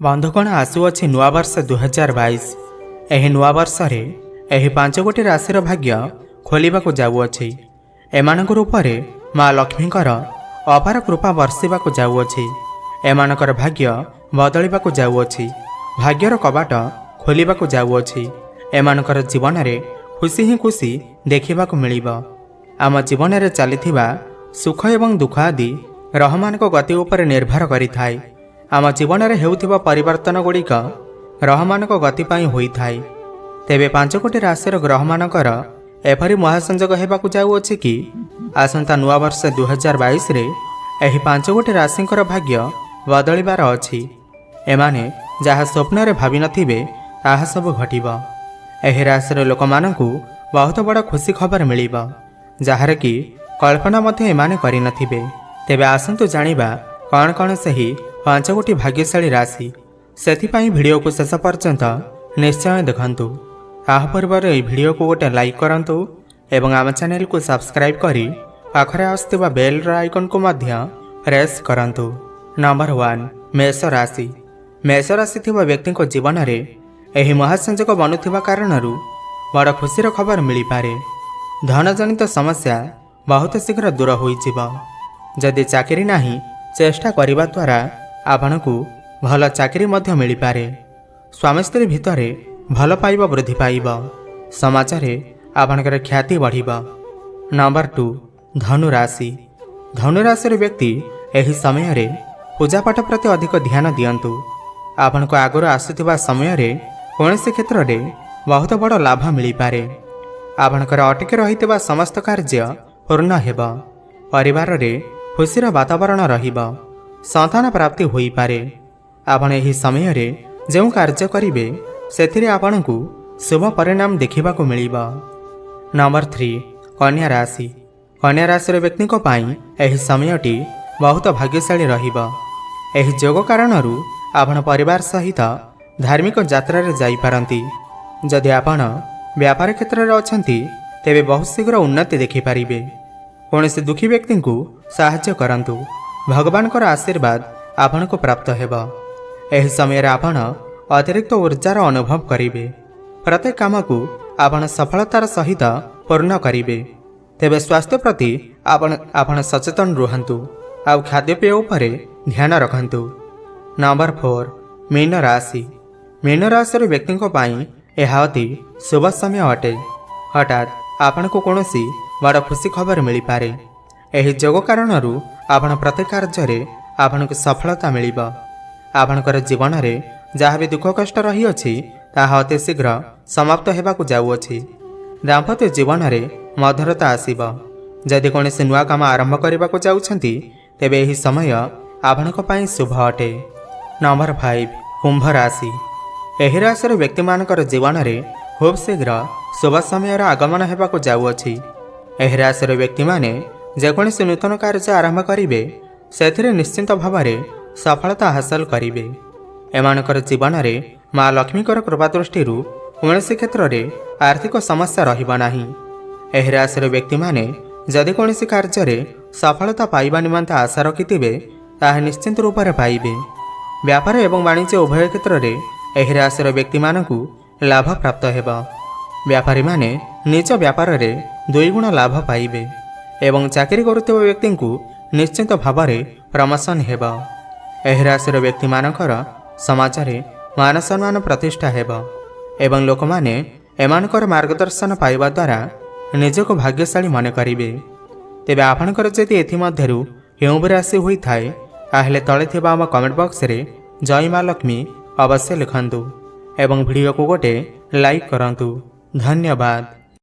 ବନ୍ଧୁଗଣ, ଆସୁଅଛି ନୂଆବର୍ଷ 2022। ଏହି ନୂଆବର୍ଷରେ ଏହି ପାଞ୍ଚ ଗୋଟି ରାଶିର ଭାଗ୍ୟ ଖୋଲିବାକୁ ଯାଉଅଛି। ଏମାନଙ୍କ ଉପରେ ମା ଲକ୍ଷ୍ମୀଙ୍କର ଅପାର କୃପା ବର୍ଷିବାକୁ ଯାଉଅଛି। ଏମାନଙ୍କର ଭାଗ୍ୟ ବଦଳିବାକୁ ଯାଉଅଛି। ଭାଗ୍ୟର କବାଟ ଖୋଲିବାକୁ ଯାଉଅଛି। ଏମାନଙ୍କର ଜୀବନରେ ଖୁସି ହିଁ ଖୁସି ଦେଖିବାକୁ ମିଳିବ। ଆମ ଜୀବନରେ ଚାଲିଥିବା ସୁଖ ଏବଂ ଦୁଃଖ ଆଦି ଗ୍ରହମାନଙ୍କ ଗତି ଉପରେ ନିର୍ଭର କରିଥାଏ। ଆମ ଜୀବନରେ ହେଉଥିବା ପରିବର୍ତ୍ତନ ଗୁଡ଼ିକ ଗ୍ରହମାନଙ୍କ ଗତି ପାଇଁ ହୋଇଥାଏ। ତେବେ ପାଞ୍ଚ ଗୋଟି ରାଶିର ଗ୍ରହମାନଙ୍କର ଏପରି ମହାସଂଯୋଗ ହେବାକୁ ଯାଉଅଛି କି ଆସନ୍ତା ନୂଆବର୍ଷ 2022ରେ ଏହି ପାଞ୍ଚ ଗୋଟି ରାଶିଙ୍କର ଭାଗ୍ୟ ବଦଳିବାର ଅଛି। ଏମାନେ ଯାହା ସ୍ୱପ୍ନରେ ଭାବିନଥିବେ, ତାହା ସବୁ ଘଟିବ। ଏହି ରାଶିର ଲୋକମାନଙ୍କୁ ବହୁତ ବଡ଼ ଖୁସି ଖବର ମିଳିବ, ଯାହାର କି କଳ୍ପନା ମଧ୍ୟ ଏମାନେ କରିନଥିବେ। ତେବେ ଆସନ୍ତୁ ଜାଣିବା କ'ଣ କ'ଣ ସେହି ପାଞ୍ଚ ଗୋଟି ଭାଗ୍ୟଶାଳୀ ରାଶି। ସେଥିପାଇଁ ଭିଡ଼ିଓକୁ ଶେଷ ପର୍ଯ୍ୟନ୍ତ ନିଶ୍ଚୟ ଦେଖନ୍ତୁ। ତାହା ପୂର୍ବରୁ ଏହି ଭିଡ଼ିଓକୁ ଗୋଟେ ଲାଇକ୍ କରନ୍ତୁ ଏବଂ ଆମ ଚ୍ୟାନେଲକୁ ସବସ୍କ୍ରାଇବ୍ କରି ପାଖରେ ଆସୁଥିବା ବେଲ୍ର ଆଇକନ୍କୁ ମଧ୍ୟ ପ୍ରେସ୍ କରନ୍ତୁ। ନମ୍ବର 1, ମେଷ ରାଶି। ମେଷ ରାଶି ଥିବା ବ୍ୟକ୍ତିଙ୍କ ଜୀବନରେ ଏହି ମହାସଂଯୋଗ ବନୁଥିବା କାରଣରୁ ବଡ଼ ଖୁସିର ଖବର ମିଳିପାରେ। ଧନଜନିତ ସମସ୍ୟା ବହୁତ ଶୀଘ୍ର ଦୂର ହୋଇଯିବ। ଯଦି ଚାକିରି ନାହିଁ, ଚେଷ୍ଟା କରିବା ଦ୍ୱାରା ଆପଣଙ୍କୁ ଭଲ ଚାକିରି ମଧ୍ୟ ମିଳିପାରେ। ସ୍ୱାମୀ ସ୍ତ୍ରୀ ଭିତରେ ଭଲ ପାଇବା ବୃଦ୍ଧି ପାଇବ। ସମାଜରେ ଆପଣଙ୍କର ଖ୍ୟାତି ବଢ଼ିବ। ନମ୍ବର 2, ଧନୁ ରାଶି। ଧନୁ ରାଶିର ବ୍ୟକ୍ତି ଏହି ସମୟରେ ପୂଜାପାଠ ପ୍ରତି ଅଧିକ ଧ୍ୟାନ ଦିଅନ୍ତୁ। ଆପଣଙ୍କୁ ଆଗରୁ ଆସୁଥିବା ସମୟରେ କୌଣସି କ୍ଷେତ୍ରରେ ବହୁତ ବଡ଼ ଲାଭ ମିଳିପାରେ। ଆପଣଙ୍କର ଅଟକି ରହିଥିବା ସମସ୍ତ କାର୍ଯ୍ୟ ପୂର୍ଣ୍ଣ ହେବ। ପରିବାରରେ ଖୁସିର ବାତାବରଣ ରହିବ। ସନ୍ତାନ ପ୍ରାପ୍ତି ହୋଇପାରେ। ଆପଣ ଏହି ସମୟରେ ଯେଉଁ କାର୍ଯ୍ୟ କରିବେ, ସେଥିରେ ଆପଣଙ୍କୁ ଶୁଭ ପରିଣାମ ଦେଖିବାକୁ ମିଳିବ। ନମ୍ବର 3, କନ୍ୟା ରାଶି। କନ୍ୟା ରାଶିର ବ୍ୟକ୍ତିଙ୍କ ପାଇଁ ଏହି ସମୟଟି ବହୁତ ଭାଗ୍ୟଶାଳୀ ରହିବ। ଏହି ଯୋଗ କାରଣରୁ ଆପଣ ପରିବାର ସହିତ ଧାର୍ମିକ ଯାତ୍ରାରେ ଯାଇପାରନ୍ତି। ଯଦି ଆପଣ ବ୍ୟାପାର କ୍ଷେତ୍ରରେ ଅଛନ୍ତି, ତେବେ ବହୁତ ଶୀଘ୍ର ଉନ୍ନତି ଦେଖିପାରିବେ। କୌଣସି ଦୁଃଖୀ ବ୍ୟକ୍ତିଙ୍କୁ ସାହାଯ୍ୟ କରନ୍ତୁ। ଭଗବାନଙ୍କର ଆଶୀର୍ବାଦ ଆପଣଙ୍କୁ ପ୍ରାପ୍ତ ହେବ। ଏହି ସମୟରେ ଆପଣ ଅତିରିକ୍ତ ଉର୍ଜାର ଅନୁଭବ କରିବେ। ପ୍ରତ୍ୟେକ କାମକୁ ଆପଣ ସଫଳତାର ସହିତ ପୂର୍ଣ୍ଣ କରିବେ। ତେବେ ସ୍ୱାସ୍ଥ୍ୟ ପ୍ରତି ଆପଣ ସଚେତନ ରୁହନ୍ତୁ ଆଉ ଖାଦ୍ୟପେୟ ଉପରେ ଧ୍ୟାନ ରଖନ୍ତୁ। ନମ୍ବର 4, ମୀନ ରାଶି। ମୀନ ରାଶିର ବ୍ୟକ୍ତିଙ୍କ ପାଇଁ ଏହା ଅତି ଶୁଭ ସମୟ ଅଟେ। ହଠାତ୍ ଆପଣଙ୍କୁ କୌଣସି ବଡ଼ ଖୁସି ଖବର ମିଳିପାରେ। ଏହି ଯୋଗ କାରଣରୁ ଆପଣ ପ୍ରତ୍ୟେକ କାର୍ଯ୍ୟରେ ଆପଣଙ୍କୁ ସଫଳତା ମିଳିବ। ଆପଣଙ୍କର ଜୀବନରେ ଯାହା ବି ଦୁଃଖ କଷ୍ଟ ରହିଅଛି, ତାହା ଅତି ଶୀଘ୍ର ସମାପ୍ତ ହେବାକୁ ଯାଉଅଛି। ଦାମ୍ପତ୍ୟ ଜୀବନରେ ମଧୁରତା ଆସିବ। ଯଦି କୌଣସି ନୂଆ କାମ ଆରମ୍ଭ କରିବାକୁ ଯାଉଛନ୍ତି, ତେବେ ଏହି ସମୟ ଆପଣଙ୍କ ପାଇଁ ଶୁଭ ଅଟେ। ନମ୍ବର 5, କୁମ୍ଭ ରାଶି। ଏହି ରାଶିର ବ୍ୟକ୍ତିମାନଙ୍କର ଜୀବନରେ ଖୁବ୍ ଶୀଘ୍ର ଶୁଭ ସମୟର ଆଗମନ ହେବାକୁ ଯାଉଅଛି। ଏହି ରାଶିର ବ୍ୟକ୍ତିମାନେ ଯେକୌଣସି ନୂତନ କାର୍ଯ୍ୟ ଆରମ୍ଭ କରିବେ, ସେଥିରେ ନିଶ୍ଚିତ ଭାବରେ ସଫଳତା ହାସଲ କରିବେ। ଏମାନଙ୍କର ଜୀବନରେ ମା ଲକ୍ଷ୍ମୀଙ୍କର କୃପା ଦୃଷ୍ଟିରୁ କୌଣସି କ୍ଷେତ୍ରରେ ଆର୍ଥିକ ସମସ୍ୟା ରହିବ ନାହିଁ। ଏହି ରାଶିର ବ୍ୟକ୍ତିମାନେ ଯଦି କୌଣସି କାର୍ଯ୍ୟରେ ସଫଳତା ପାଇବା ନିମନ୍ତେ ଆଶା ରଖିଥିବେ, ତାହା ନିଶ୍ଚିତ ରୂପରେ ପାଇବେ। ବ୍ୟାପାର ଏବଂ ବାଣିଜ୍ୟ ଉଭୟ କ୍ଷେତ୍ରରେ ଏହି ରାଶିର ବ୍ୟକ୍ତିମାନଙ୍କୁ ଲାଭ ପ୍ରାପ୍ତ ହେବ। ବ୍ୟାପାରୀମାନେ ନିଜ ବ୍ୟାପାରରେ ଦୁଇଗୁଣ ଲାଭ ପାଇବେ ଏବଂ ଚାକିରି କରୁଥିବା ବ୍ୟକ୍ତିଙ୍କୁ ନିଶ୍ଚିତ ଭାବରେ ପ୍ରମୋସନ୍ ହେବ। ଏହି ରାଶିର ବ୍ୟକ୍ତିମାନଙ୍କର ସମାଜରେ ମାନ ସମ୍ମାନ ପ୍ରତିଷ୍ଠା ହେବ ଏବଂ ଲୋକମାନେ ଏମାନଙ୍କର ମାର୍ଗଦର୍ଶନ ପାଇବା ଦ୍ୱାରା ନିଜକୁ ଭାଗ୍ୟଶାଳୀ ମନେ କରିବେ। ତେବେ ଆପଣଙ୍କର ଯଦି ଏଥିମଧ୍ୟରୁ କେଉଁ ବି ରାଶି ହୋଇଥାଏ, ତାହେଲେ ତଳେ ଥିବା ଆମ କମେଣ୍ଟ ବକ୍ସରେ ଜୟ ମା ଲକ୍ଷ୍ମୀ ଅବଶ୍ୟ ଲେଖନ୍ତୁ ଏବଂ ଭିଡ଼ିଓକୁ ଗୋଟେ ଲାଇକ୍ କରନ୍ତୁ। ଧନ୍ୟବାଦ।